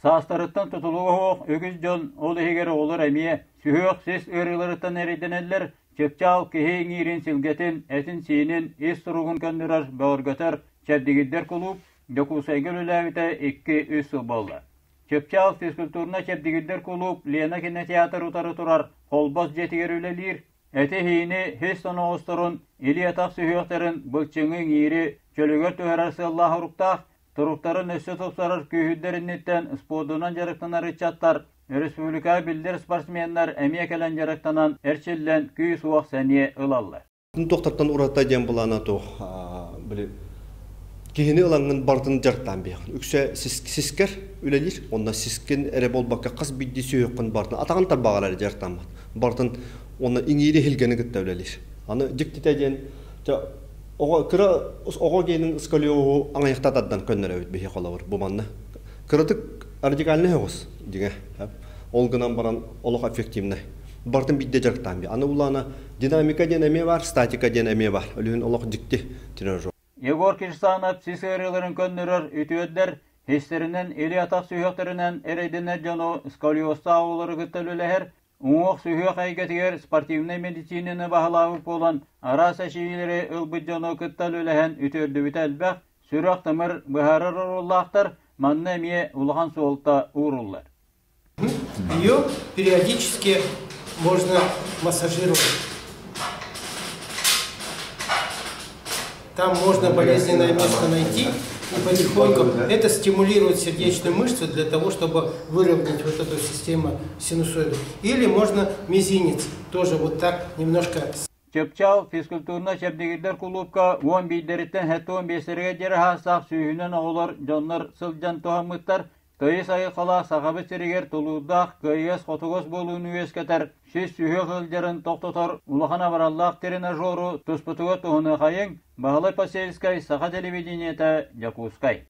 Саастарыттан тутулуга суох үгүс дьон, ол иһигэр оҕолор эмиэ, сүһүөх сис ыарыыларыттан эрэйдэнэллэр, чыпчаал киһи иҥиирин силгэтин, этин-сиинин, ис туругун көннөрөр, бөҕөргөтөр, чэбдигирдэр кулууп Дьокуускайга үлэлээбитэ 2-3 сыл буолла. Чыпчаал физкультурно-чэбдигирдэр кулууп Лена кинотеатр утары турар Холбос дьиэтигэр үлэлиир, Эти-иһиини, һис соноҕосторун, илии-атах сүһүөхтэрин, былчыҥы, иҥиири чөлүгэр түһэрэр сыаллаах уруктаах, туруктарын өссө тупсарар күүһүрдэр инниттэн спордунан дьарыктанар ыччаттар, республикаҕа биллэр спортсменнар эмиэ кэлэн дьарыктанан, эрчиллэн, күүс-уох, сэниэ ылаллар. Туохтартан урата диэн былаана туох били киһини ылаҥҥын барытын дьарыктаан биэххин. Үксэ сискэр үлэлиир, онно сискин эрэ буолбакка хас биирдии сүһүөххүн барытын атаҕын тарбаҕар эрэ дьарыктаммат. Барытын уонна иҥиири иһилгэни кытта үлэлиир. Аны дьиктитэ диэн оҕо кыра оҕо генин сколиоһу аҥайахта тардан көннөрөбүт биһи холобур бу манна. Кыратык радикальный оҕус дьиҥэ. Ол гынан баран олох эффективнай. Барытын биирдэ дьарыктаан би. Аны улаана Динамика диэн эмиэ баар, статика диэн эмиэ баар. Өлүһүн олох дьикти тренажер. Егор Кирсанов сис ыарыыларын көннөрөр үтүөрдэр, истэринэн илии-атах сүһүөхтэринэн эрэйдэнэр дьону сколиозтаах оҕолору кытта үлэлэһэр, уҥуох-сүһүөх эйгэтигэр спортивнай медицинаны баһылаабыт буолан, араас эчийиилэри ылбыт дьону кытта үлэлэһэн үтүөрдүбүтэ элбэх, сүрэх-тымыр быһаарар оруоллаахтар, манна эмиэ улахан суолта ууруллар. Ее периодически можно массажировать. Там можно болезненное место найти и потихоньку это стимулирует сердечную мышцу для того, чтобы выровнять вот эту систему синусоидов. Или можно мизинец тоже вот так немножко Чыпчаал физкультурно-чэбдигирдэр кулуупка 11-дэриттэн 75-лэригэр диэри саастаах сүүһүнэн оҕолор, дьоннор сылдьан туһаммыттар, Тыйыс айылҕалаах Сахабыт сиригэр тулуурдаах, кыайыгас-хотугас буолууну үөскэтэр, сис сүһүөх ыалдьарын тохтотор улахан абыраллаах тренажеру туспутугар туһаныахайыҥ, Баһылай Посельскай, Саха телевидениетэ, Дьокуускай.